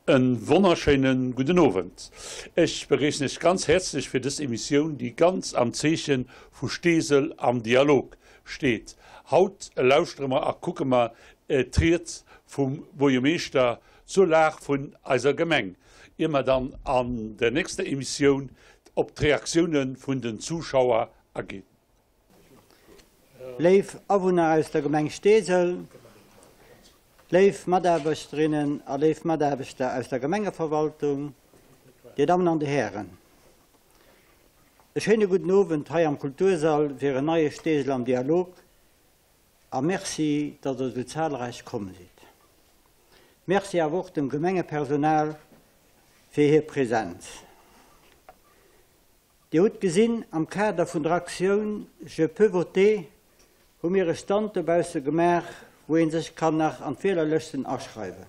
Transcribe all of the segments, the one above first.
En wonnerschéinen gudden Owend. Ech begréissen Iech ganz häerzlech fir dës Emissioun, déi ganz am Zeechen vu Steesel am Dialog steet. Haut lauschtere mer a kucke mer d'Ried vum Buergermeeschter zur Lag vun eiser Gemeng, ier mer dann an der nächster Emissioun op d'Reaktioune vun den Zuschauer aginn. Léif Awunner aus der Gemeng Steesel, léif Mataarbechterinnen a léif Mataarbechter aus der Gemengeverwaltung, Dir Dammen an Dir Hären, e schéine gudden Owend hei am Kultursall fir en neie Steesel am Dialog a Merci, datt Der esou zahlreich komm sidd. Merci awer och dem Gemengepersonal fir hir Präsenz. Dir hutt gesinn, am Kader vun der Aktioun Je peux voter hu mir e Stand dobausse gemaach, wou ee sech kann nach an d'Wielerlëschten aschreiwen.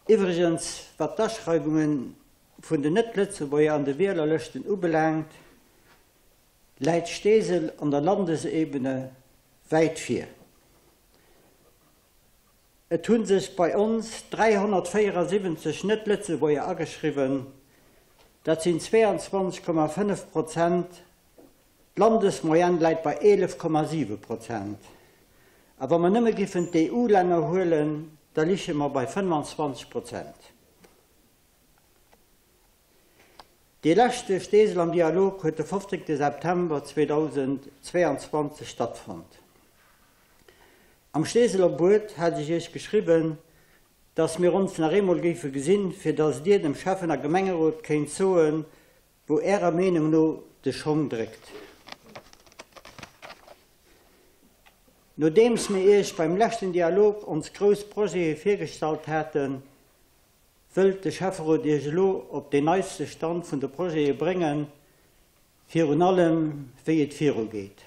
Iwwregens, wat d'Aschreiwunge vun den Net-Lëtzebuerger an de Wielerlëschten ubelaangt, läit Steesel an der Landesebene wäit vir. Et hu sech bei ons 374 Net-Lëtzebuerger ageschriwwen, dat sinn 22,5 Prozent. D'Landesmoyenne läit bei 11,7 Prozent. A wa mer nëmme giffen d'EU-Länner huelen, da liche mer bei 25 Prozent. Dee leschte Steesel am Dialog huet de 15 September 2022 stattfonnt. Am Steeseler Buet hat ech Iech geschriwwen, dass mir ons nach eemol géife gesinn, fir dass Dir dem Schäffen a Gemengerot kéint soen, wou Ärer Meenung no de Schong dréckt. Nodeems mir Iech beim leschten Dialog ons grouss Projete virgestallt haten, wëllt de Schäfferot Iech elo op deen neiste Stand vun de Projete bréngen, virun allem wéi et virugeet.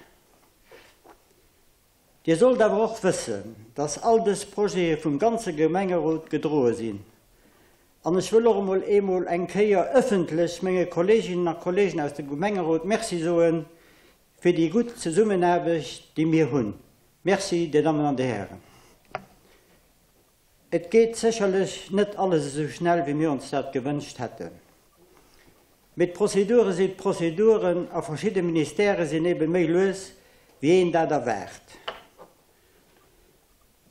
Dir sollt awer och wëssen, dass all dës Projete vum ganze Gemengerot gedroe sinn. An ech wëll och emol eemol eng Kéier ëffentlech menge Kolleeginnen a Kolleegen aus dem Gemengerot Merci soe fir déi gutt Zesummenaarbecht, déi mir hunn. Merci, Dir Dammen an Dir Hären. Et geet sécherlech net alles esou schnell, wéi mir ons dat gewënscht hätten. Mee d'Prozedure sinn d'Prozeduren a verschidde Ministèrë sinn ebe méi lues, wéi een dat erwaart.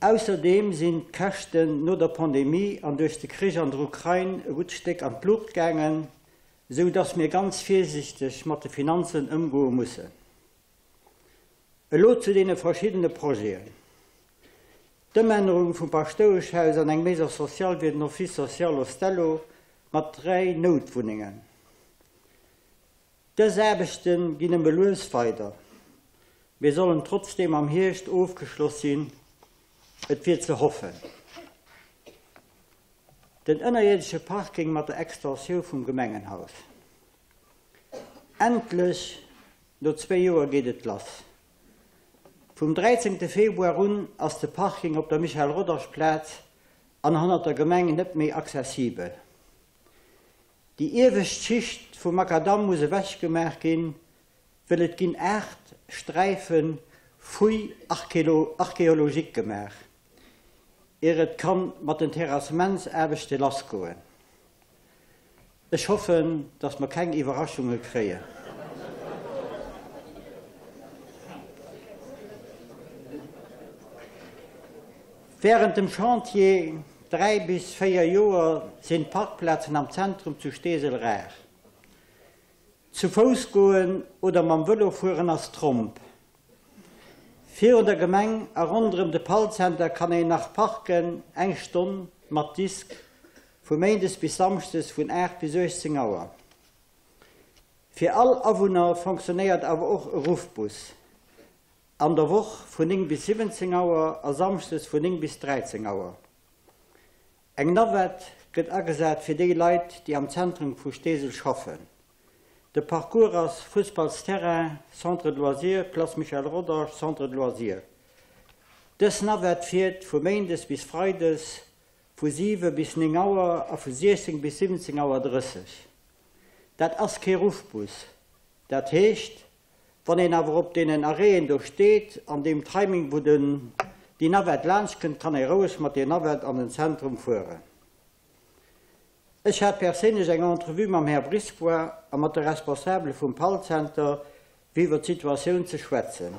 Ausserdeem sinn d'Käschten no der Pandemie an duerch de Krich an der Ukrain e gutt Stéck an d'Luucht gaangen, esou dass mir ganz virsichteg mat de Finanzen ëmgoe mussen. Elo zu deene verschiddene Projeten. D'Ëmännerung vum Paschtoueschhaus an eng Maison sociale wier den Office social Ostello mat 3 Noutwunnengen. Dës Aarbechte ginn nëmme lues weider, mee sollen trotzdeem am Hierscht ofgeschloss sinn, et wier ze hoffen. Den ënnerierdesche Parking mat der Extensioun vum Gemengenhaus. Endlech, no zwéi Joer geet et lass. Vum 13 Februar un ass de Parking op der Michel Rodange Plaz an hannert der Gemeng net méi accessibel. Déi iewescht Schicht vum Makadamm muss ewech gemaach ginn, wëll et ginn 8 Sträife Fouille archéologique gemaach, ier et kann mat den Terrassementsaarbechte lassgoen. Ech hoffen, dass mer keng Iwwerraschunge kréien. Während dem Chantier, 3 bis 4 Joer, sinn d'Parkplazen am Zentrum zu Steesel rar. Zu Fouss goen oder mam Vëlo fueren ass Tromp. Virun der Gemeng a ronderëm de Pallcenter kann een nach parken, eng Stonn mat Disk, vu méindes bis samschdes vun 8 bis 18 Auer. Fir all Awunner fonctionnéiert awer och e Ruffbus, an der Woch vun 9 bis 17 Auer a samschdes vun 9 bis 13 Auer. Eng Navette gëtt agesat fir déi Leit, déi am Zentrum vu Steesel schaffen. De Parcours ass, Fussballsterrain, Centre de loisirs, Place Michel Rodange, Centre de loisirs. Dës Navette fiert vu méindes bis freides vu 7 bis 9 Auer a vu 16 bis 17 Auer 30. Dat ass kee Ruffbus. Dat heescht, Wann een awer op deenen Arrêten do steet, an deem Timing wou den déi Navette laanscht kënnt, kann ee roueg mat deer Navette an den Zentrum fueren. Ech hat perséinlech eng Entrevue mam Här Brisbois a mat de Responsabele vum Pall-Center fir iwwer d'Situatioun ze schwätzen.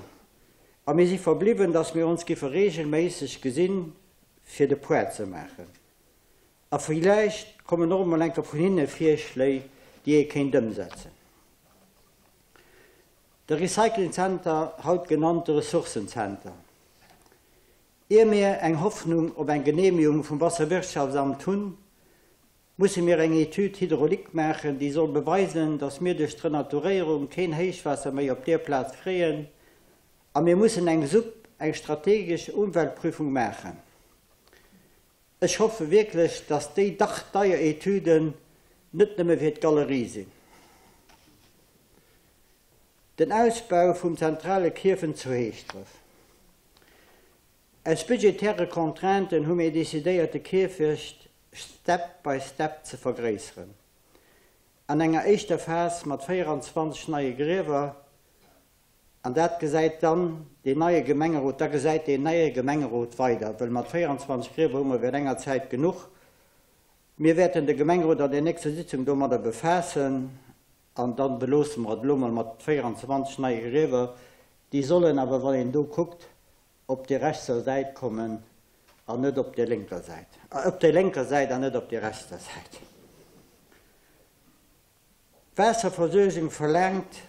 A mir si verbliwwen, dass mir ons giffe regelméisseg gesinn, fir de Point ze maachen. A villäicht kommen och emol enker vun hinne Virschléi, déi ee kéint ëmsetzen. De Recyclingcenter, haut genannt de Ressourcencenter. Ier mir eng Hoffnung op eng Genehmigung vum Wasserwirtschaftsamt hunn, musse mir eng Étude hydraulique maachen, déi soll beweisen, dass mir duerch d'Renaturéierung keen Héichwaasser méi op deer Plaz kréien, a mir mussen eng SUP, eng strategesch Umweltprüfung, maachen. Ech hoffe wierklech, dass déi dach deier Etüden net nëmme fir d'Galerie sinn. Den Ausbau vum zentrale Kierfen zu Heeschdref. Aus budgetäre Contrainten hu mir decidéiert de Kierfecht step by step ze vergréisseren. An enger éischter Phas mat 24 neie Griewer An dat gesäit dann deen neie Gemengerot, da gesäit deen neie Gemengerot weider, wëll mat 24 Griewer hu mer während enger Zäit genuch. Mir wäerten de Gemengerot an der nächster Sitzung domadder befaassen an da beloosse mer et elo mol mat 24 neie Griewer. Déi sollen awer, wann een do kuckt, op déi rechtser Säit kommen an net op déi lénker Säit, op déi lénker Säit an net op déi rechtser Säit. D'Waasserversuergung verlaangt,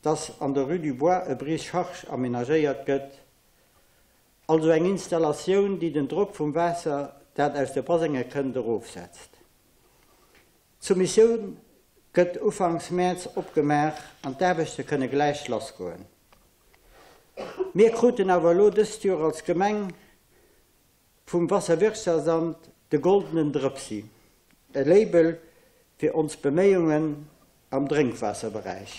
dass an der Rue du Bois e Brise-charge amenagéiert gëtt, also eng Installatioun, déi den Drock vum Waasser, dat aus de Basenge kënnt, erofsetzt. D'Soumissioun gëtt ufanks Mäerz opgemaach an d'Aarbechte kënne gläich lassgoen. Mir kruten awer elo dëst Joer als Gemeng Vum Wasserwirtschaftsamt de Goldenen Drëpsi, e Label fir ons Beméiungen am Drénkwaasserberäich.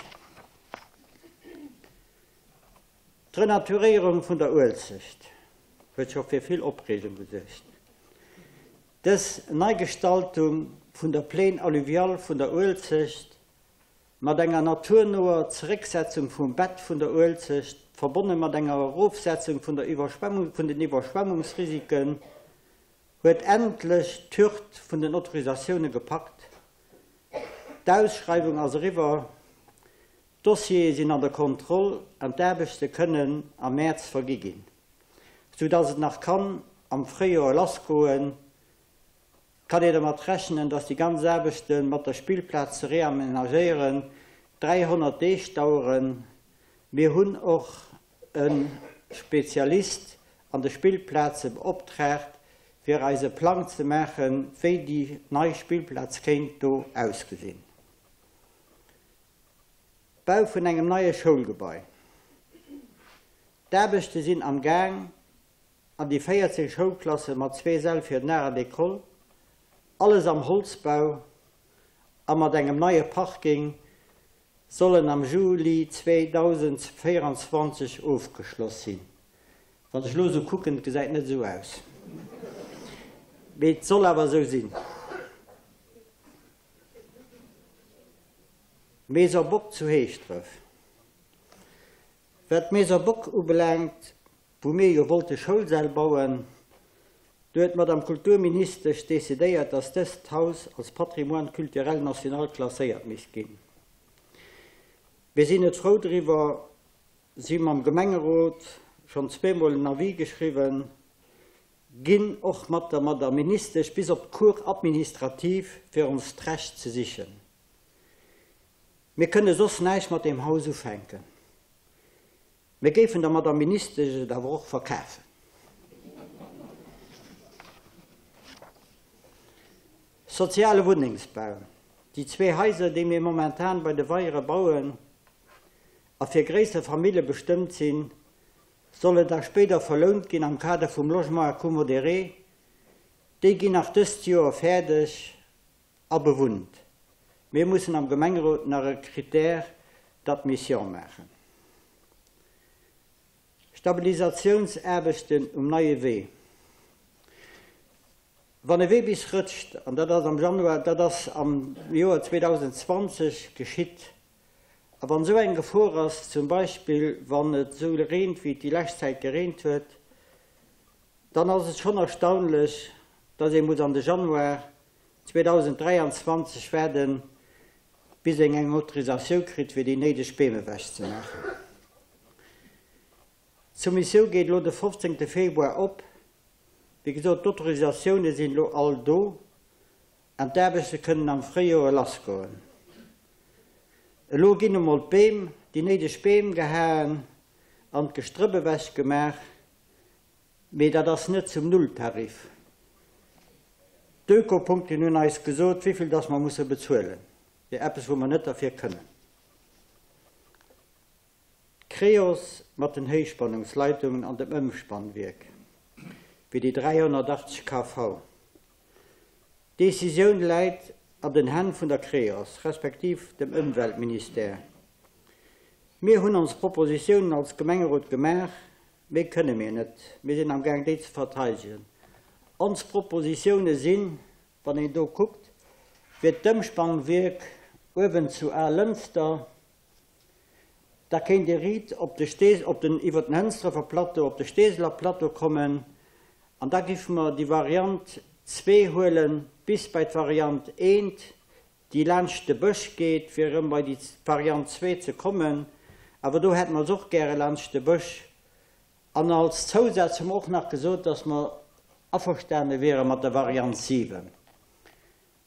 D'Renaturéierung vun der Uelzecht huet scho fir vill Opreegung gesuergt. Dës Neigestaltung vun der Plaine alluviale vun der Uelzecht Mat enger naturnoer Zerécksetzung vum Bett vun der Uelzecht, verbonne mat enger Erofsetzung vun der Iwwerschwemmung vun den Iwwerschwemmungsrisiken, huet endlech d'Hürd vun den Autorisatioune gepackt. D'Ausschreiwung ass eriwwer, d'Dossiere sinn an der Kontroll an d'Aarbechte kënnen am Mäerz vergi ginn, sou dass et nach kann am Fréijoer lassgoen. Kann ee dermat rechnen, dass déi ganz Aarbechte mat der Spillplaz ze reamenagéieren 300 Deeg daueren? Mir hunn och e Spezialist an de Spillplaze beoptraagt, fir eis e Plang ze maachen, wéi déi nei Spillplaz kéint do ausgesinn. Bau vun engem neie Schoulgebai. D'Aarbechte sinn am Gaang. An déi 14 Schoulklasse mat zwee Säll fir den Art à l'école, alles am Holzbau a mat engem neie Parking, sollen am Juli 2024 ofgeschloss sinn. Wann ech elo esou kucken, et gesäit net esou aus, mee et soll awer esou sinn. Maison Bock zu Heeschdref. Wat d'Maison Bock ubelaangt, wou mir jo wollte Schoulsäll bauen, do huet d'Madame Kulturministesch decidéiert, dass dëst Haus als Patrimoine culturel national klasséiert misst ginn. Mir sinn net frou driwwer, si hu mam Gemengerot schonn zweemol en Avis geschriwwen, ginn och mat der Madame Ministesch bis op d'Cour administrative fir ons d'Recht ze sichen. Mir kënne soss näischt mat deem Haus ufänken. Mir géifen der Madame Ministesch et awer och verkafen. Soziale Wunnengsbau, Déi zwee Haiser, déi mir momentan bei de Weiere bauen a fir gréisser Famille bestëmmt sinn, sollen da spéider verlount ginn am Kader vum Logement à coût modéré. Déi ginn nach dëst Joer fäerdeg a bewunnt. Mir mussen am Gemengerot nach e Critère d'admission maachen. Stabilisatiounsaarbechten um neie Wee. Wann e Wee bis rëtscht, an dat ass am Januar, dat ass am Joer 2020 geschitt, a wann esou eng Gefor ass, zum Beispill wann et esou reent wéi et déi lescht Zäit gereent huet, dann ass et schonn erstaunlech, dass ee muss an de Januar. 2023 waarden, bis een eng Autorisatioun kritt, fir déi néideg Beem ewechzemaachen. D'Soumissioun geet elo de 15 Februar op. Wéi gesot, d'Autorisatioune sinn elo all do an d'Aarbechte kënnen am Fréijoer lassgoen. Elo ginn emol d'Beem, déi néideg Beem gehaen an d'Gestrëpp ewechgemaach, mee dat ass net zum Nulltarif. D'Ökopunkten hunn eis gesot, wéivill dass mer musse bezuelen fir eppes, wou mer net derfir kënnen. D'Creos mat den Héichspannungsleitungen an dem Ëmspannwierk fir déi 380 KV. D'Decisioun läit an den Hänn vun der Creos, respektiv dem Ëmweltministère. Mir hunn ons Propositiounen als Gemengerot gemaach, méi kënne mir net. Mir sinn am Gaang déi ze verteidegen. Ons Propositioune sinn, wann een do kuckt, fir d'Ëmspannwierk uewen zu Alënster, Da kéint ee riit op de Stees, op den, iwwer den Hënsdrëffer Plateau op de Steeseler Plateau kommen an da giffe mer déi Variant zwee huelen bis bei d'Variant eent, déi laanscht de Bësch geet, fir erëm bei déi Variant zwee ze kommen. Awer do hätte mer se och gäre laanscht de Bësch. An als Zousaz hu mer och nach gesot, dass mer averstane wiere mat der Variant 7.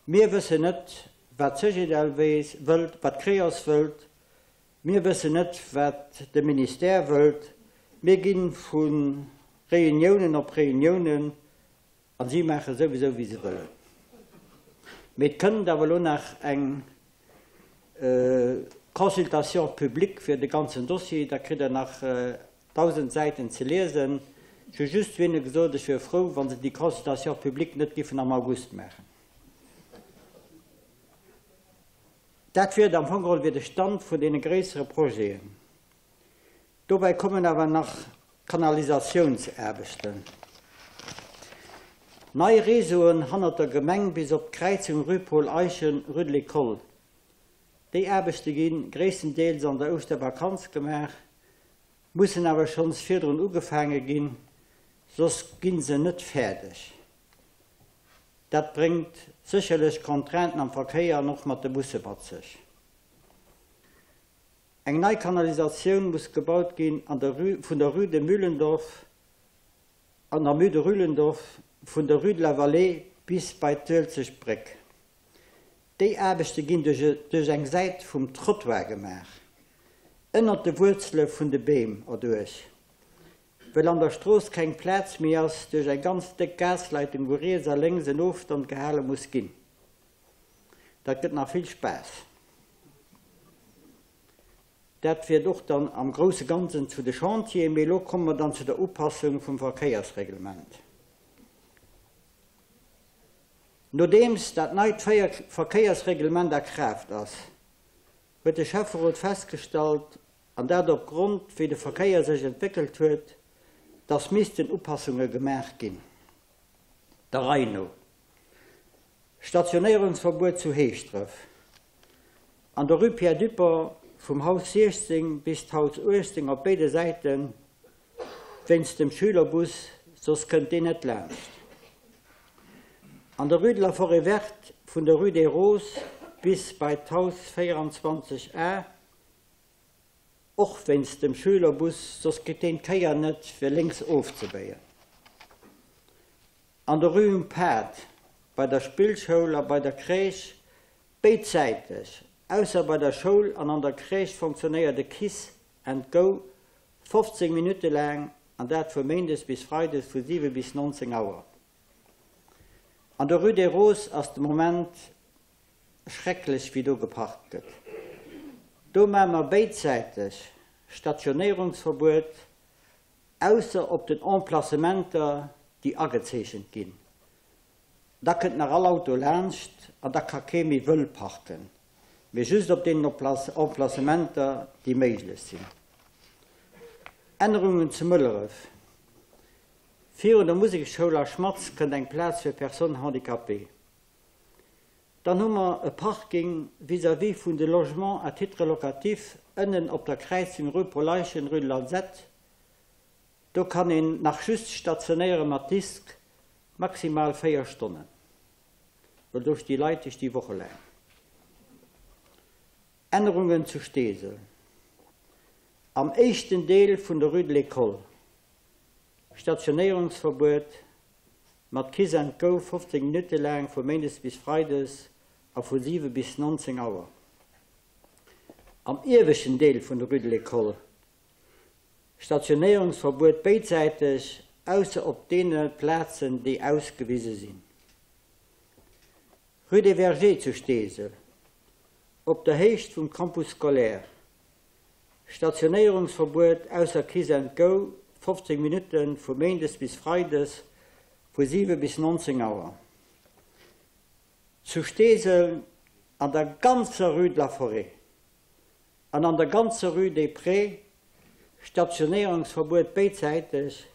Mir wëssen net, wat d'Cegedel wëllt, wat d'Creos wëllt. Mir wëssen net, wat de Ministère wëllt. Mir gi vu Reuniounen op Reuniounen a si maache souwisou, wéi se wëllen. Mee et kënnt awer elo nach eng Consultation publique fir de ganzen Dossier. Da kritt Der nach 1.000 Säiten ze liesen. Ech hu just zu hinne gesot, ech wier frou, wa se déi Consultation publique net giffen am August maachen. Dat wier et am Fong geholl wier de Stand vun deene gréissere Projeten. Dobäi kommen awer nach d'Kanalisatiounsaarbechten. Nei Réseauen hannert der Gemeng bis op d'Kräizung Rue Paul Eyschen, Rue de l'École. Déi Aarbechte gi gréisstendeels an der Ouschtervakanz gemaach, mussen awer schonns virdrun ugefaange ginn, soss gi se net fäerdeg. Dat bréngt sécherlech Contrainten am Verkéier an och mat de Busse mat sech. Eng nei Kanalisatioun muss gebaut ginn an der Rue, vun der Rue de Mühlendorf, an der Rue de Rühlendorf, vun der Rue de la Vallée bis bei d'Uelzechtbréck. Déi Aarbechte ginn duerch eng Säit vum Trottoir gemaach, ënnert de Wuerzele vun de Beem erduerch. Well an der Strooss keng Plaz méi ass, duerch eng ganz déck Gasleitung, wou riets a lénks en Ofstand gehale muss ginn. Dat gëtt nach vill Spaass. Dat wier et och dann am grousse Ganzen zu de Chantieren. Mee elo komme mer dann zu der Upassung vum Verkéiersreglement. Nodeems dat neit Verkéiersreglement a Kraaft ass, huet de Schäfferot festgestallt, an dat op Grond wéi de Verkéier sech entwéckelt huet, dass missten Upassunge gemaach ginn. Der Rei no. Stationéierungsverbuet zu Heeschdref. An der Rue Pierre Dupong vum Haus 16 bis d'Haus 18 op béide Säiten, wéinst dem Schülerbus, soss kënnt deen net laanscht. An der Rue de la Forêt Verte vun der Rue des Roses bis bei d'Haus 24 A, och wéinst dem Schülerbus, soss kritt deen d'Kéier net fir lénks ofzebéien. An der Rue um Pad, bei der Spillschoul a bei der Crèche, béidsäiteg, ausser bei der Schoul an an der Crèche fonctionnéiert e Kiss and Go 15 Minutte laang an dat vu méindes bis freides vu 7 bis 19 Auer. An der Rue des Roses ass de Moment schrecklech wéi do geparkt gëtt. Do maache mer béidsäiteg Stationéierungsverbuet, ausser op den Emplacementer déi agezeechent ginn. Da kënnt nach all Auto laanscht an da ka kee méi wëll parken, mee just op deenen Emplacementer, déi méiglech sinn. Ännerungen zu Mëlleref, Virun der Museksschoul a Schmatz kënnt eng Plaz fir Personnes handicapées. Dann hu mer e Parking vis-à-vis vun de Logements à titre locatif ënnen op der Kräizung Rue Paul Eyschen, Rue de l'Alzette. Do kann een nach just stationéiere mat Disk, maximal 4 Stonnen. Well do sti Leit, déi sti wochelaang. Ännerungen zu Steesel Am éischten Deel vun der Rue de l'École, Stationéierungsverbuet mat Kiss and Go 15 Minutte laang vu méindes bis freides a vu 7 bis 19 Auer. Am ieweschten Deel vun der Rue de l'École, Stationéierungsverbuet béidsäiteg, ausser op deene Plazen, déi ausgewise sinn. Rue des Vergers zu Steesel, op der Héicht vum Campus scolaire, Stationéierungsverbuet ausser Kiss and Go 15 Minutten vu méindes bis freides vu 7 bis 19 Auer. Zu Steesel an der ganzer Rue de la Forêt an an der ganzer Rue des Prés Stationéierungsverbuet béidsäiteg,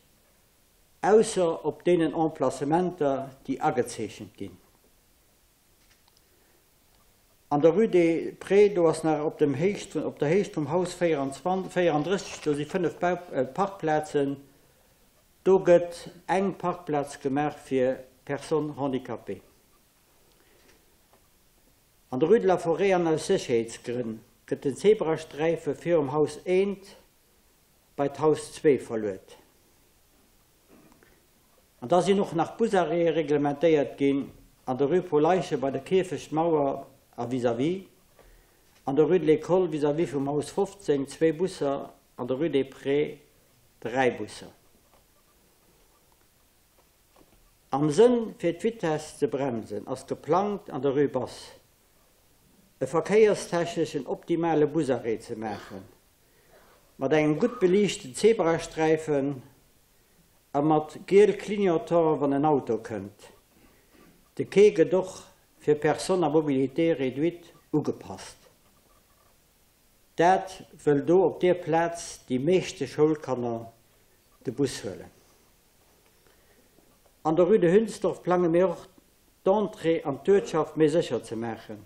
ausser op deenen Emplacementer, déi agezeechent ginn. An der Rue des Prés, do ass nach op dem Héicht vun, op der Héicht vum Haus 24, 34, do si 5 Bau, Parkplazen, do gëtt eng Parkplaz gemaach fir Personnes handicapées. An der Rue de la Forêt an aus Sécherheetsgrënn gëtt den Zebrasträife virum Haus 1 bei d'Haus 2 verluet. An da sinn och nach Busarrêtë reglementéiert ginn, an der Rue Paul Eichen bei der Kierfechtmauer a vis-à-vis, an der Rue de l'École vis-à-vis vum Haus 15 zwee Busser, an der Rue des Prés dräi Busser. Am Sënn fir d'Vitess ze bremsen ass geplangt an der Rue Basse e verkéierstechneschen optimale Busarrêt ze maachen, mat engem gutt beliichten Zebrasträifen a mat giel Clignotanten wann en Auto kënnt. De Quai gëtt och fir Personnes à mobilité réduite ugepasst. Dat wëll do op deer Plaz déi meeschte Schoulkanner de Bus huelen. An der Rue de Hünsdorf plange mir och d'Entrée an d'Uertschaft méi sécher ze maachen,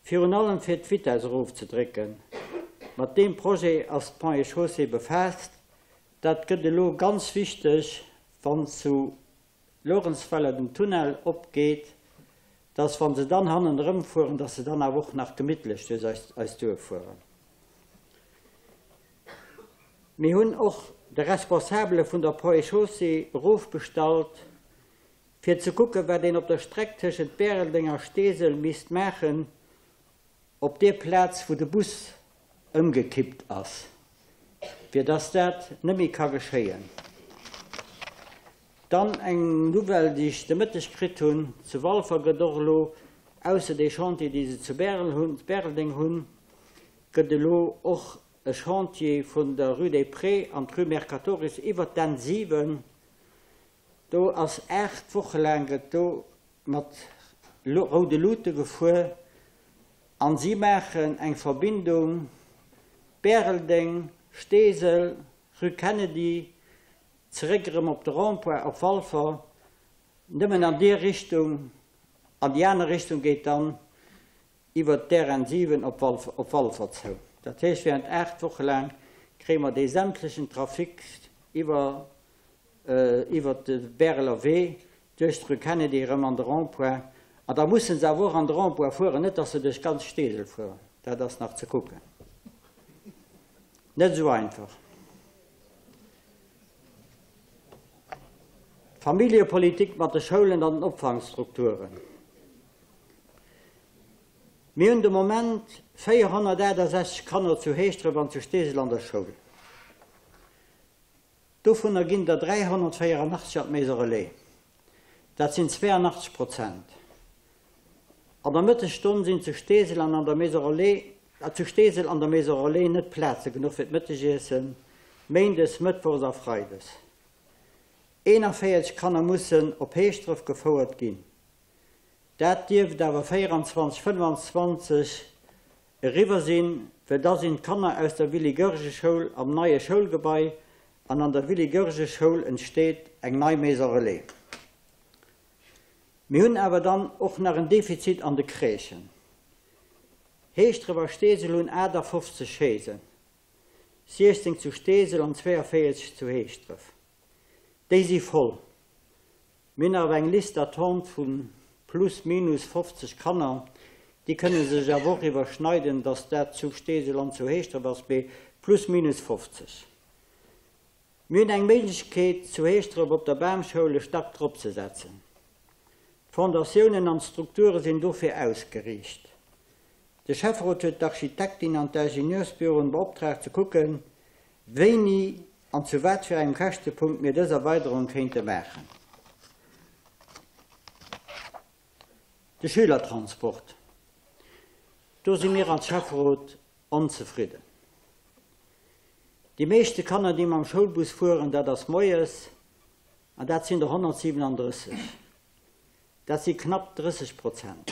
virun allem fir d'Vitess erofzedrécken. Mat deem Projet ass d'Ponts et Chaussées befaasst. Dat gëtt elo ganz wichteg, wann zu Luerenzweiler den Tunnel opgeet, dass, wa se dann hannen erëmfueren, dass se dann awer och nach gemittlech duerch eist Duerf fueren. Mir hunn och de Responsabele vun der Ponts et Chaussées erofbestallt, fir ze kucken, wat een op der Streck tëschent Bäreldeng a Steesel misst maachen, op deer Plaz, wou de Bus ëmgekippt ass, fir dass dat net méi ka geschéien. Dann eng Nouvelle, déi ech de Mëtteg kritt hunn, Zu Walfer gëtt och elo, ausser dee Chantier, dee se zu Bäreldeng hunn, gëtt elo och e Chantier vun der Rue des Prés an d'Rue Mercatoris iwwert d'N 7, Do ass 8 Woche laang gëtt do mat roude Luute gefuer an si maachen eng Verbindung Bäreldeng, Steesel, Rue Kennedy, zeréck erëm op de Rond-point op Walfer, nëmmen an deer Richtung, an déi aner Richtung geet dann iwwert d'RN 7 op Walfer zou. Dat heescht während 8 Woche laang kréie mer dee sämtlechen Trafic iwwer iwwert de Bäreler Wee duerch d'Rue Kennedy erëm an de Rond-point. An da musse se awer och an de Rond-point fueren, net datt se duerch ganz Steesel fueren. Dat ass nach ze kucken. Net esou einfach. D'Familljepolitik mat de Schoulen an den Opfangstrukturen. Mir hunn de Moment 468 Kanner zu Heeschdref an zu Steesel an der Schoul. Dovunner ginn der 384 an d'Maison Relais. Dat sinn 82 Prozent. An der Mëttesstonn sinn zu Steesel an an der Maison Relais, zu Steesel an der Maison Relais net Plaze genuch fir d'Mëttegiessen, méindes, mëttwochs a freides. 41 Kanner mussen op Heeschdref gefouert ginn. Dat dierft awer 24, 25 Eriwwer sinn, well da sinn d'Kanner aus der Willy Goergen Schoul am neie Schoulgebai an an der Willy Goergen Schoul entsteet eng nei Maison Relais. Mir hunn awer dann och nach en Defizit an de Crèchen. Heeschdref a Steesel hunn 58 Chaisen, 16 zu Steesel an 42 zu Heeschdref. Déi si voll. Mir hunn awer eng Liste d'attente vun. Plus minus 50 Kanner. Déi kënne sech awer och iwwerschneiden, dass dat zu Steesel an zu Heeschdref ass, mee plus minus 50. Mir hunn eng Méiglechkeet, zu Heeschdref op der Bamschoul e Stack dropzesetzen. D'Fondatiounen an d'Strukture sinn dofir ausgeriicht. De Schäfferot huet d'Architektin an d'Ingenieursbüroen beoptraagt ze kucken, wéini an zu wat fir engem Käschtepunkt mir dës Erweiderung kéinte maachen. De Schülertransport, do si mir als Schäfferot onzefridden. Déi meeschte Kanner, déi mam Schoulbus fueren, dat ass moies, an dat sinn der 137. Dat si knapp 30 Prozent.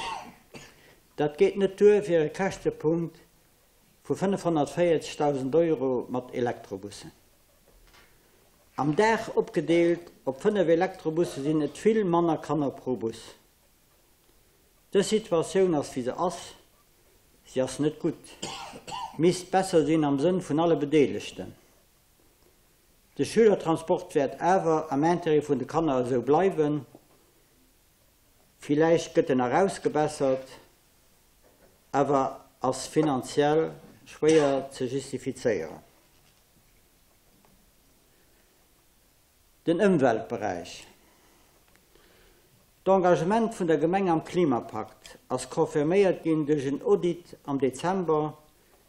Dat geet net duer fir e Käschtepunkt vu 540.000 Euro mat Elektrobussen. Am Dag opgedeelt op 5 Elektrobusse sinn et vill manner Kanner pro Bus. Dës Situatioun ass wéi se ass, si ass net gutt, misst besser sinn am Sënn vun alle Bedeelegten. De Schülertransport wäert awer am Intérêt vun de Kanner esou bleiwen. Villäicht gëtt en nach ausgebessert, awer ass finanziell schwéier ze justifizéieren. Den Ëmweltberäich. D'Engagement vun der Gemeng am Klimapakt ass confirméiert ginn duerch en Audit am Dezember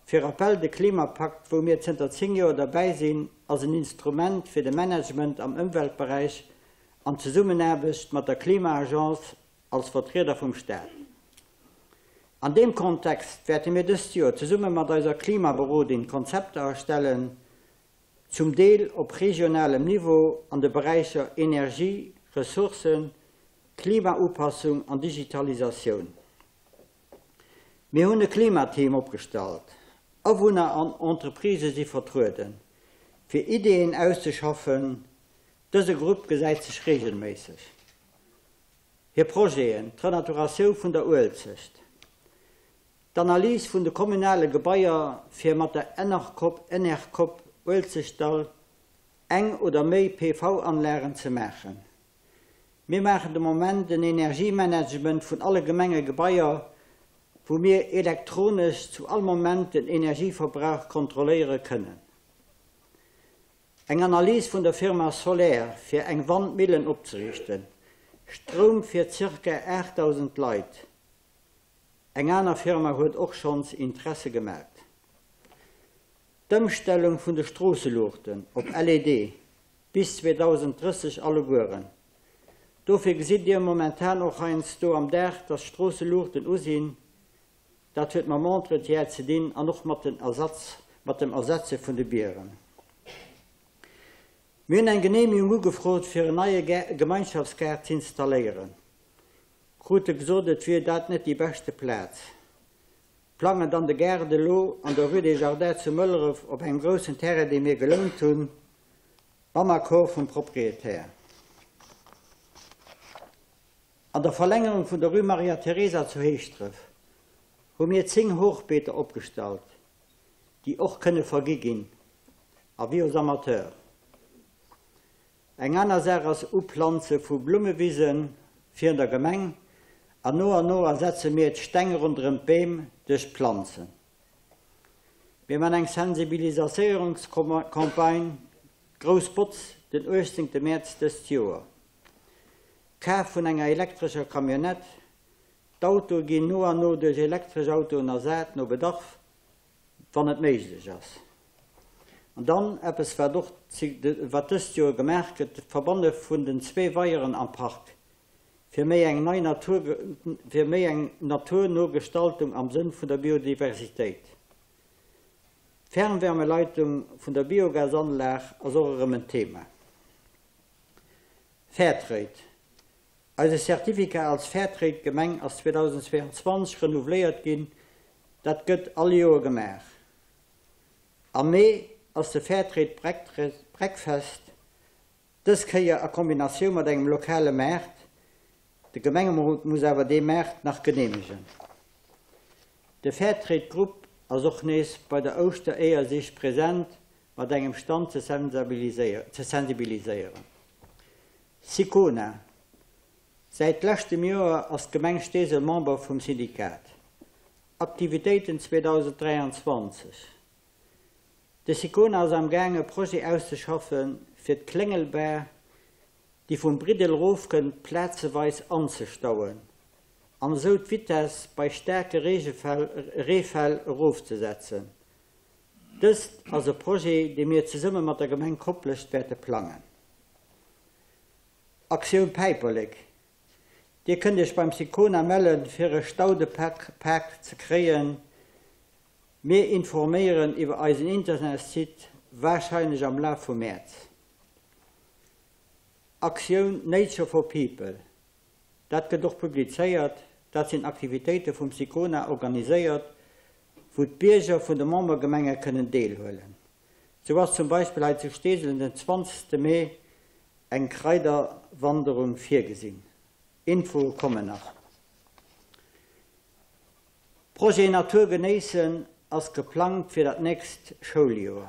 Fir Rappel, De Klimapakt, wou mir zënter 10 Joer derbäi sinn, ass en Instrument fir de Management am Ëmweltberäich an Zesummenaarbecht mat der Klima-Agence als Vertrieder vum Staat. An deem Kontext wäerte mir dëst Joer zesumme mat eiser Klimaberodin Konzepter erstellen, zum Deel op regionalem Niveau an de Beräicher Energie, Ressourcen, Klimaupassung an Digitalisatioun. Mir hunn e Klimateam opgestallt. Awunner an Entreprisë si vertrueden, fir Ideeën auszeschaffen. Dëse Grupp gesäit sech reegelméisseg. Hir Projeten, d'Renaturatioun vun der Uelzecht, d'Analys vun de kommunale Gebaier fir mat der Enercop Enercop Uelzechtdall eng oder méi PV-Anlagen ze maachen. Mir maachen de Moment en Energiemanagement vun alle Gemengegebaier, wou mir elektronesch zu all Moment den Energieverbrauch kontrolléiere kënnen. Eng Analys vun der Firma Soler fir eng Wandmillen opzeriichten, Stroum fir zirka 8.000 Leit. Eng aner Firma huet och schonns Interesse gemellt. D'Ëmstellung vun de Stroosseluuchten op LED bis 2030 allegueren. Dofir gesitt Dir momentan och heiansdo am Dag, dass d'Stroosseluuchten u sinn. Dat huet mam Entretien ze dinn an och mat den Ersatz, mat dem Ersetze vun de Bieren. Mir hunn eng Genehmigung ugefrot, fir en neie Gemeinschaftsgaart z'installéieren. Krute gesot, et wier dat net déi beschte Plaz. Plangen dann de Gaart elo an der Rue des Jardins zu Mëlleref op engem groussen Terrain, dee mir gelount hunn, mam Accord vum Proprietär. An der Verlängerung vun der Rue Maria Teresa zu Heeschdref hu mir 10 Hochbeeter opgestallt, déi och kënne vergi ginn, avis aux amateurs. Eng aner Saach ass Uplanze vu Blummewisen virun der Gemeng an no an no ersetze mir d'Steng ronderëm d'Beem duerch Planzen. Mir man eng Sensibilisaséierungscampagne, d'Grouss Botz, den 18 Mäerz dëst Joer. Kaf vun enger elektrescher Camionnette, d'Autoe ginn no an no duerch elektresch Autoen ersat, no Bedarf. wann et méiglech ass. An dann eppes, wat och wat dëst Joer gemaach gëtt, d'Verbanne vun den zwee Weieren am Park, fir méi eng nei Natur, fir méi eng naturno Gestaltung am Sënn vun der Biodiversitéit. D'Fernwärmeleitung vun der Biogasanlag ass och erëm en Thema. Fairtrade, Eise Certificat als Fairtrade Gemeng ass 2022 renouveléiert ginn, dat gëtt all Joer gemaach. Am Mee ass de Fairtrade Breakfast, dës Kéier a Kombinatioun mat engem lokale Maart. De Gemengerot muss awer dee Maart nach geneemegen. De Fairtrade Grupp ass och nees bei der Ouschtereeërsich present mat engem Stand ze sensibiliséieren. Sicona. Säit leschtem Joer ass d'Gemeng Steesel Member vum Syndikat. Aktivitéiten 2023 De SICONA ass am Gaang e Projet auszeschaffen, fir d'Kléngelbaach, déi vum Briddel erofkënnt, plazeweis anzestauen an esou d'Vitess bei staarke Reefäll erofzesetzen. Dëst ass e Projet, dee mir zesumme mat der Gemeng Koplescht wäerte plangen. Aktioun Päiperlek, Dir kënnt Iech beim SICONA mellen, fir e Staudepak ze kréien. Mir informéieren iwwer eisen Internetsite, warscheinlech am Laf vum Mäerz. Aktioun Nature for People, Dat gëtt och publizéiert. Dat sinn Aktivitéite vum SICONA organiséiert, wou d'Bierger vun de Membergemenge kënnen deelhuelen. Sou ass zum Beispill hei zu Steeselen den 20 Mee eng Kraiderwanderung virgesinn. Infoe kommen nach. Projet Natur genéissen ass geplangt fir dat nächst Schouljoer.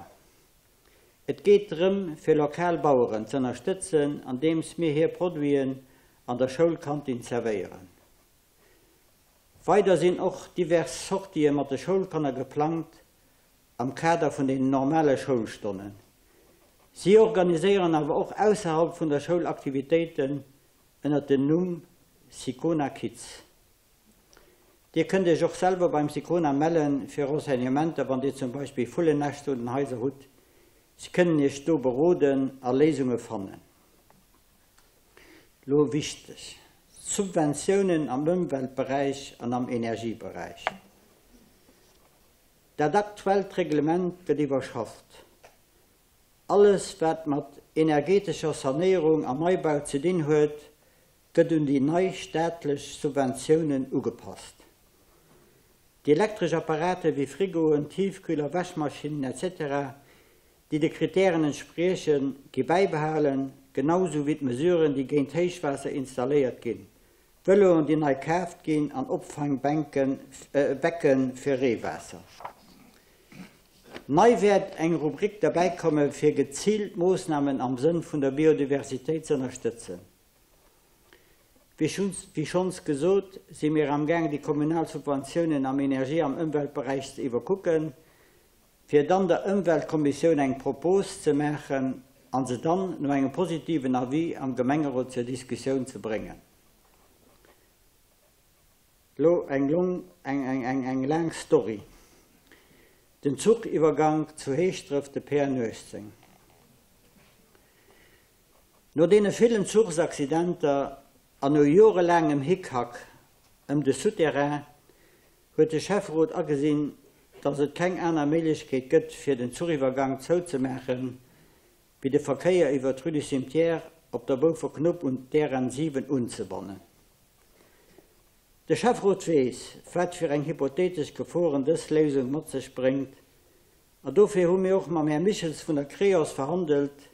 Et geet drëm fir lokal Baueren z'ënnerstëtzen andeems mir hir Produiten an der Schoulkantin zerwéieren. Weider sinn och divers Sortië mat de Schoulkanner geplangt am Kader vun den normale Schoulstonnen. Si organiséieren awer och ausserhalb vun der Schoul Aktivitéiten ënnert dem Numm Sicona Kids. Dir kënnt Iech och selwer beim Sicona mellen fir Renseignementer wann Dir zum Beispill Vullennäschter un den Haiser hutt. Si kënnen Iech do beroden a Léisunge fannen. Lo wichteg, Subventiounen am Ëmweltberäich an am Energieberäich. Dat aktuellt Reglement gëtt iwwerschafft. Alles wat mat energetescher Sanéierung an Neibau ze dinn huet, gëtt un déi nei staatlech Subventiounen ugepasst. Déi elektresch Apparate wéi Frigoen, Tiefkühler, Wäschmaschinnen etc. Déi de Kritären entspriechen, gi bäibehalen, genau sou wéi d'Mesuren, déi géint Héichwaasser installéiert ginn, Vëloen, déi nei kaaft ginn an Opfangbänken, Becke fir Reewaasser. Nei wäert eng Rubrik derbäikomme fir geziilt Moossnamen am Sënn vun der Biodiversitéit z'ënnerstëtzen. Wéi schonns gesot, si mir amgaang déi kommunal Subventiounen am Energie am Ëmweltberäich ze iwwerkucken, fir dann der Ëmweltkommissioun eng Propos ze maachen a se dann no engem positiven Avis am Gemengerot zur Diskussioun ze bréngen. Lo eng long, eng, eng, eng, eng laang Story. Den Zuchiwwergank zu Heeschdref, de PN 18. No deene villen Zuchsaccidenter an no jorelaangem Hickhack ëm de Souterrain huet de Schäfferot agesinn, datt et keng aner Méiglechkeet gëtt fir den Zuchiwwergank zouzemaachen, wéi de Verkéier iwwer d'Rue du Cimetière op der Boufer Knupp un d'RN 7 unzebannen. De Schäfferot weess, wat fir eng hypothetesch Geforen dës Léisung mat sech bréngt A dofir hu mir och mam Här Michels vun der Creos verhandelt,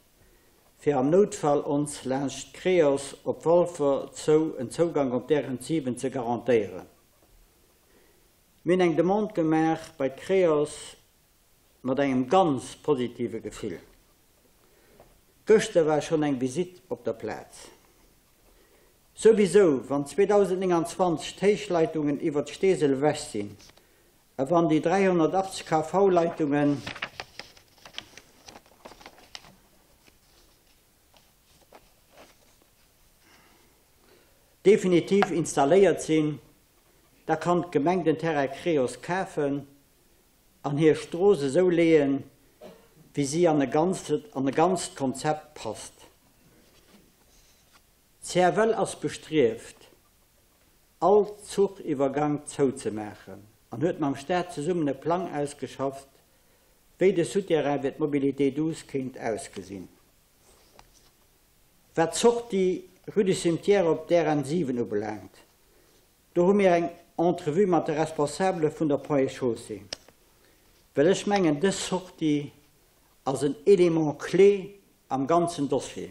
fir am Noutfall ons laanscht d'Creos op Walfer zou en Zougank op d'RN 7 ze garantéieren. Mir hunn eng Demande gemaach bei d'Creos mat engem ganz positive Gefill. Gëschter war schonn eng Visitt op der Plaz. Souwisou, wann 2029 d'Héichleitungen iwwert Steesel ewech sinn, A wann déi 380 kV-Leitungen definitiv installéiert sinn, da kann d'Gemeng den Terrain Creos kafen an hir Strooss esou leeën, wéi si an e ganzt Konzept passt. D'CFL ass bestrieft, all Zuchiwwergank zouzemaachen an huet mam Staat zesummen e Plang ausgeschafft, wéi de Souterrain fir d'Mobilité douce kéint ausgesinn. Wat d'Sortie rue du Cimetière op d'RN 7 ubelaangt, do hu mir eng Entrevue mat de Responsabele vun der Ponts et Chaussées, well ech mengen, dës Sortie ass en Élément clé am ganzen Dossier.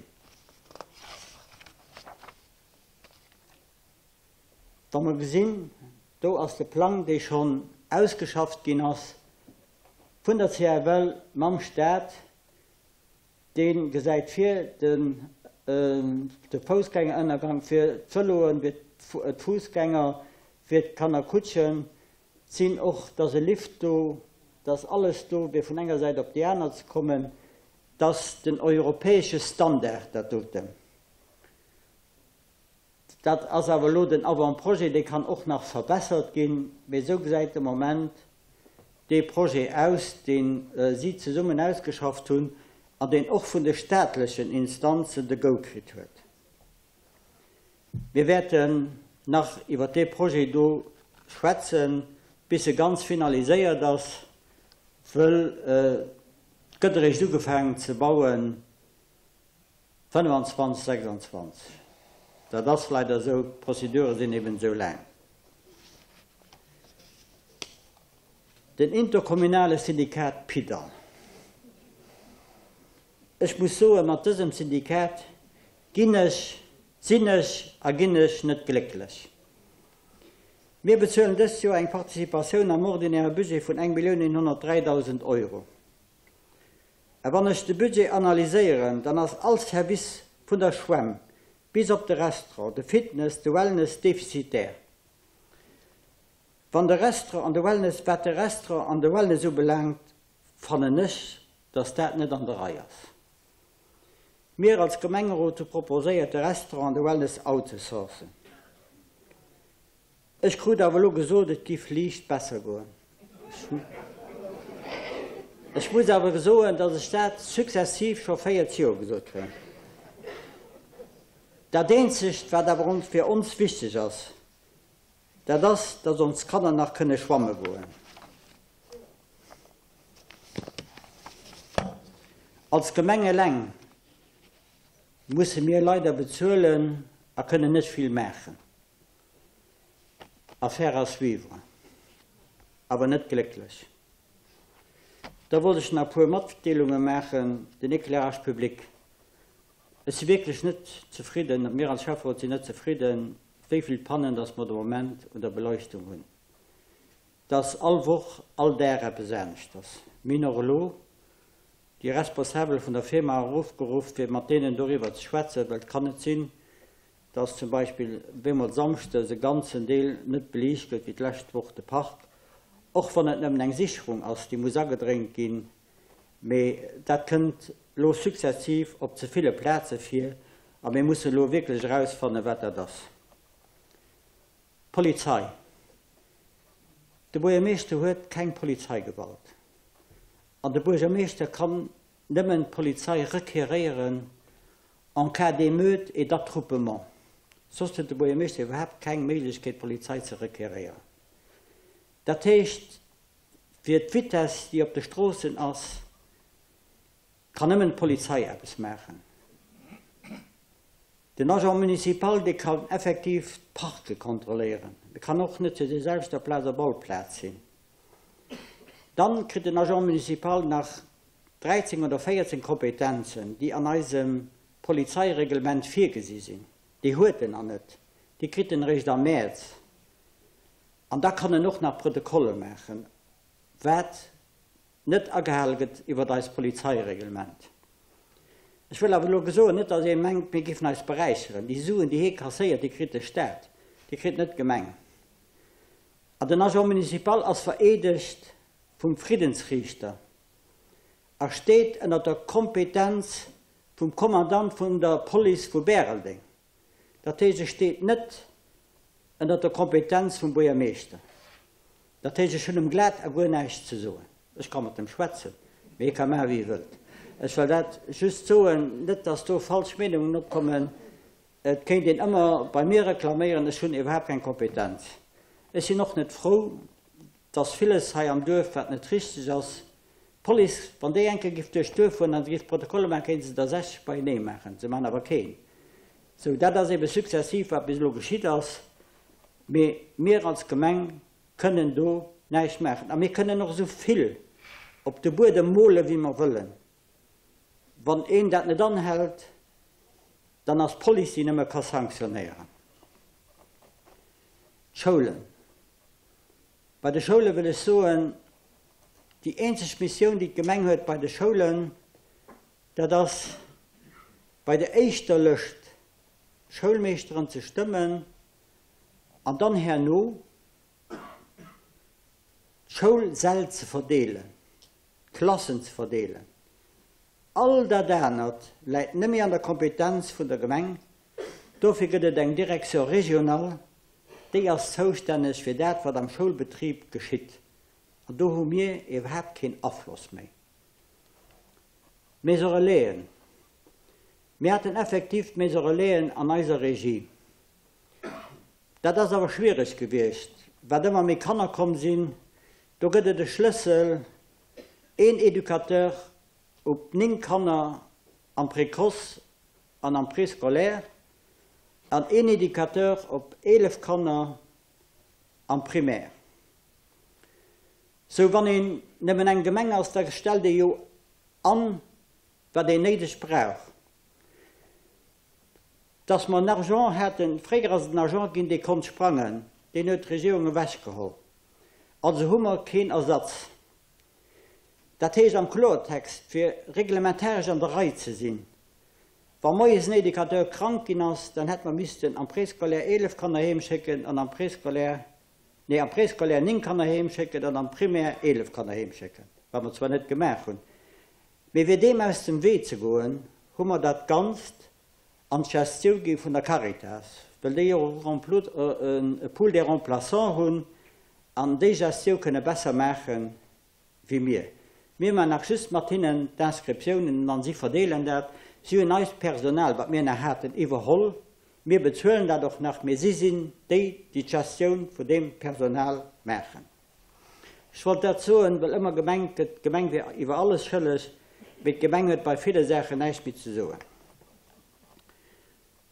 Wa mer gesinn, do ass de Plang, dee schonn ausgeschafft ginn ass vun der CFL mam Stat, dee gesäit vir, den. de Foussgängerënnergang, fir d'Vëloen, fir d'Fuussgänger, fir d'Kannerkutschen, sinn och, dass e Lift do, dass alles do fir vun enger Säit op déi aner ze kommen, dass den europäesche Standard dat doten. Dat ass awer elo den Avant-projet, dee kann och nach verbessert ginn, mee esou gesäit de Moment dee Projet aus, dee si zesummen ausgeschafft hunn an deen och vun de staatlechen Instanzen de Go kritt huet. Mir wäerten nach iwwert dee Projet do schwätzen, bis e ganz finaliséiert ass, wëll et gëtt eréischt ugefaangen ze bauen 25, 26. Dat ass leider esou, d'Procedure sinn eben esou laang. Den interkommunale Syndikat Pidal. Ech muss soen, mat dësem Syndikat ginn ech, sinn ech a ginn ech net glécklech. Mir bezuelen dëst Joer eng Participatioun am ordinäre Budget vun 1.103.000 Euro. A wann ech de Budget analyséieren, dann ass all Service vun der Schwämm bis op de Restaurant, de Fitness, de Wellness defizitär. Wann de Restaurant an de Wellness, wat de Restaurant an de Wellness ubelaangt, fannen ech, dass dat net an der Rei ass. Mir als Gemengerot hu proposéiert, de Restaurant an de Wellness outzesourcen. Ech krut awer elo gesot, et giff liicht besser goen. Ech muss awer soen, dass ech dat successiv scho 40 Joer gesot kréien. Dat eenzegt, wat awer fir ons wichteg ass, dat ass, dass ons Kanner nach kënne schwamme goen. Als Gemeng eleng musse mir leider bezuelen a kënnen net vill maachen. Affaire à suivre. Awer net glécklech. Da wollt ech nach e puer Matdeelunge maachen. Den Éclairage public. Ech si wierklech net zefridden, mir als Schäfferot sinn net zefridden, wéi vill Pannen dass mer de Moment un der Beleuchtung hunn. Dass all Woch, all Dag eppes aneschters. Mir hunn och elo déi Responsabel vun der Firma erofgeruff, fir mat deenen doriwwer ze schwätzen, well et kann net sinn, dass zum Beispill bemol samschdes e ganzen Deel net beliicht gëtt, wéi d'lescht Woch de Park, och wann et nëmmen eng Sicherung ass, déi muss agedréint ginn, mee dat kënnt elo successiv op ze ville Plaze vir a mir mussen elo wierklech erausfannen, wat dat ass. D'Polizei. De Buergermeeschter huet keng Polizeigewalt an de Buergermeeschter kann nëmmen d'Polizei requéréieren en cas d'émeute et d'attroupement. Soss huet de Buergermeeschter iwwerhaapt keng Méiglechkeet d'Polizei ze requéréieren. Dat heescht, fir d'Vitesse déi op de Stroossen ass, kann nëmmen d'Polizei eppes maachen. Den Agent municipal, dee kann effektiv d'Parke kontrolléieren. E kann och net zu der selwechter Plaz op all Plaz sinn. Dann kritt den Agent municipal nach 13 oder 14 Kompetenzen, déi an eisem Polizeireglement virgesi sinn. Déi huet en nach net. Déi kritt en eréischt am Mäerz. An da kann en och nach Protokolle maachen, wat net agehale gëtt iwwert eist Polizeireglement. Ech wëll awer elo gesoen, net datt ee mengt, mir géifen eis beräicheren. Déi Suen, déi hie kasséiert, déi kritt de Stat, déi kritt net d'Gemeng. An den Agent municipal ass vereedegt vum Friddensriichter a steet ënner der Kompetenz vum Kommandant vun der Police vu Bäreldeng. Dat heescht, e steet net ënner der Kompetenz vum Buergermeeschter. Dat heescht, ech hunn em glat a guer näischt ze soen. Ech ka mat em schwätzen, mee hie ka maachen, wéi e wëllt. Ech wëll dat just soen, net dass do falsch Meenungen opkommen. Et kéint een ëmmer bei mir reklaméieren, ech hunn iwwerhaapt keng Kompetenz. Ech sinn och net frou, dass villes hei am Duerf, wat net richteg ass, d'Police, wann déi eng Kéier giff duerch d'Duerf fueren an se giff Protokolle maachen, kéinte se der 60 beienee maachen. Se maachen awer keen. Sou, dat ass ebe successiv, wat bis elo geschitt ass. Mee mir als Gemeng kënnen do näischt maachen. A mir kënnen och esou vill op de Buedem mole wéi mer wëllen. Wann een dat net anhält, dann ass d'Police, déi nëmme ka sanktionéieren. D'Schoulen. Bei de Schoule wëll ech soen, déi eenzeg Missioun, déi d'Gemeng huet bei de Schoulen, dat ass. bei der éischter Lëscht Schoulmeeschteren ze stëmmen an dann herno d'Schoulsäll ze verdeelen, d'Klassen ze verdeelen. All dat anert läit nëmme an der Kompetenz vun der Gemeng. Dofir gëtt et eng Direction régionale, déi ass zoustänneg fir dat, wat am Schoulbetrib geschitt. An do hu mir iwwerhaapt keen Afloss méi. Maison Relaisen, Mir haten effektiv d'Maison Relaisen an eiser Regie. Dat ass awer schwiereg gewiescht, wat ëmmer méi Kanner komm sinn. Do gëtt et e Schlëssel, een Educateur op 9 Kanner am Précoce an am Préscolaire an een Educateur op 11 Kanner am Primaire. Sou, wann een nëmmen eng Gemeng ass, da stellt ee jo an, wat een néideg brauch. Dass mer en Argent haten, fréier ass et en Agent ginn, dee konnt sprangen, deen huet d'Regierung ewechgeholl. Also hu mer keen Ersatz. Dat heescht am Kloertext, fir reglementaresch an der Rei ze sinn, wa moies en Educateur krank ginn ass, dann hätt mer missten am Préscolaire 11 Kanner heem schécken an am Préscolaire, nee am Préscolaire 9 Kanner heem schécken an am Primaire 11 Kanner heem schécken, wat mer zwar net gemaach hunn. Mee fir deem aus dem Wee ze goen, hu mer dat Ganzt an d'Gestiou gi vun der Caritas, well déi och e Pool des remplaçants hunn an déi Gestiou kënne besser maache wéi mir. Mir maachen nach just mat hinnen d'Inscriptiounen an si verdeelen dat. Si hunn eist Personal, wat mir nach haten, iwwerholl. Mir bezuelen dat och nach, mee si sinn déi, déi d'Gestioun vun deem Personal maachen. Ech wollt dat soen, well ëmmer gemengt gëtt, d'Gemeng wier iwwer alles schëlleg, mee d'Gemeng huet bei ville Saachen näischt méi ze soen.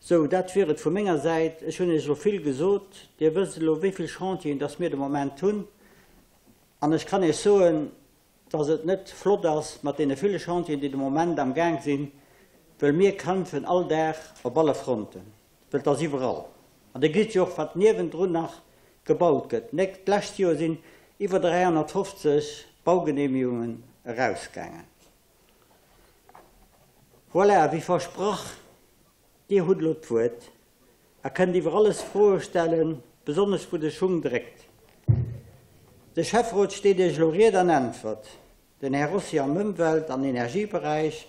Sou, dat wier et vu menger Säit. Ech hunn Iech elo vill gesot. Dir wësst elo, wéi vill Chantieren dass mir de Moment hunn. An ech kann Iech soen, dass et net flott ass mat deene ville Chantieren, déi de Moment am Gaang sinn, well mir kämpfen all Dag op alle Fronten. Well et ass iwwerall. An Dir gesitt jo och, wat niewendrun nach gebaut gëtt. D'lescht Joer sinn iwwer 350 Baugenehmigungen erausgaangen. Voilà, wéi versprach, Dir hutt elo d'Wuert a kënnt iwwer alles Froe stellen, besonnesch wou de Schung dréckt. De Schäfferot steet Iech elo Ried an Äntwert. Den Här Rossi am Ëmwelt an Energieberäich,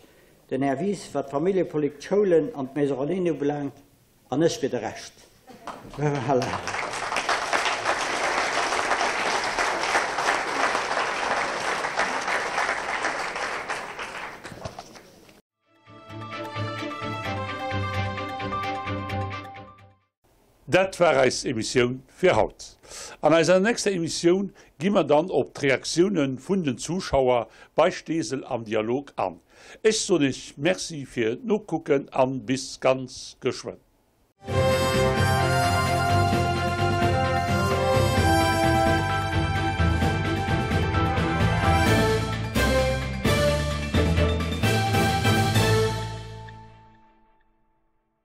den Här Wies wat d'Familljepolik, d'Schoulen an d'Maison Relais ubelaangt an ech fir de Rescht. Voilà. Dat war eis Emissioun fir haut. An eiser nächster Emissioun gi mer dann op d'Reaktioune vun den Zuschauer bei Steesel am Dialog an. Ech soen iech Merci fir d'Nokucken an bis ganz geschwënn.